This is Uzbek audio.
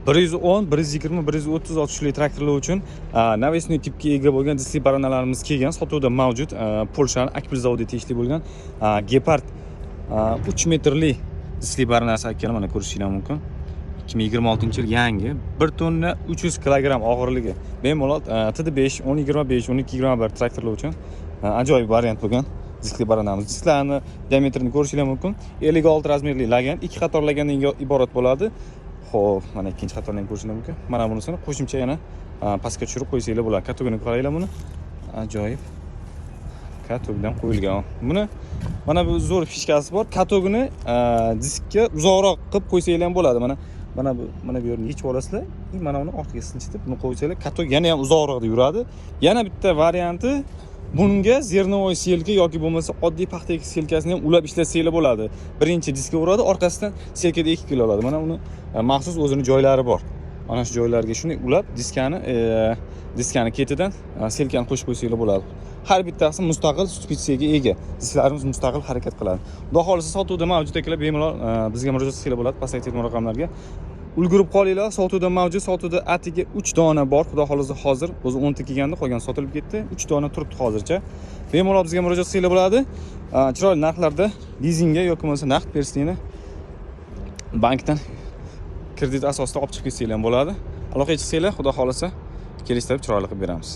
110, 120, 130 otishli traktorlar uchun навесной tipga ega bo'lgan diskli baranalarimiz kelgan, sotuvda mavjud. Polshani Akbil zavodiga tegishli bo'lgan Gepard 3 metrli diskli baranasi, akalar, mana ko'rishinglar mumkin. 2026 yil, yangi, 1 tonna 300 kilogramm og'irligi. Bemalol TD5, 1025, 1221 traktorlar uchun ajoyib variant bo'lgan diskli baranamiz. Disklarni diametrini ko'rishinglar mumkin. 56 razmerli lagan, ikki qator lagandan iborat bo'ladi. Xo'p, mana ikkinchi qatorni ham ko'rishinglar mumkin. Mana bunisini qo'shimcha yana pastga tushirib qo'ysanglar bo'ladi. Каток ini qaranglar buni. Ajoyib каток dan qo'yilgan. Buni mana bu zo'r фишка si bor. Каток ini diskka uzoqroq qilib qo'ysanglar ham bo'ladi. Mana bu yerni yechib olasizlar. И mana uni ortiga sinchitib, buni qo'ysanglar, каток yana ham uzoqroqda yuradi. Yana bitta varianti, bunga зерновой сеялка yoki bo'lmasa oddiy paxta ekish сеялка sini ham ulab ishlatsanglar bo'ladi. Birinchi diskka uradi, orqasidan сеялка da ekib kela oladi. Mana uni maxsus o'zini joylari bor. Mana shu joylarga shuni ulab, diskani ketidan сеялка ni qo'shib qo'ysanglar bo'ladi. Har bittasi mustaqil спица ga ega. Disklarimiz mustaqil harakat qiladi. Xudo xohlasa, sotuvda mavjud, akalar, bemalol bizga murojaat qilsanglar bo'ladi pastdagi telefon raqamlarga. Ulgurib qolinglar, sotuvda mavjud, sotuvda atigi 3 dona bor. Xudo xohlasa, hozir o'zi 10 ta kelganda, qolgan sotilib ketdi. 3 dona turibdi hozircha. Bemalol bizga murojaat qilsanglar bo'ladi. Chiroyli narxlarda lizingga yoki bo'lmasa naqd berishlikni bankdan kredit asosida olib chiqib ketsanglar ham bo'ladi. Aloqaga chiqsanglar, Xudo xohlasa, kelishtirib, chiroyli qilib beramiz.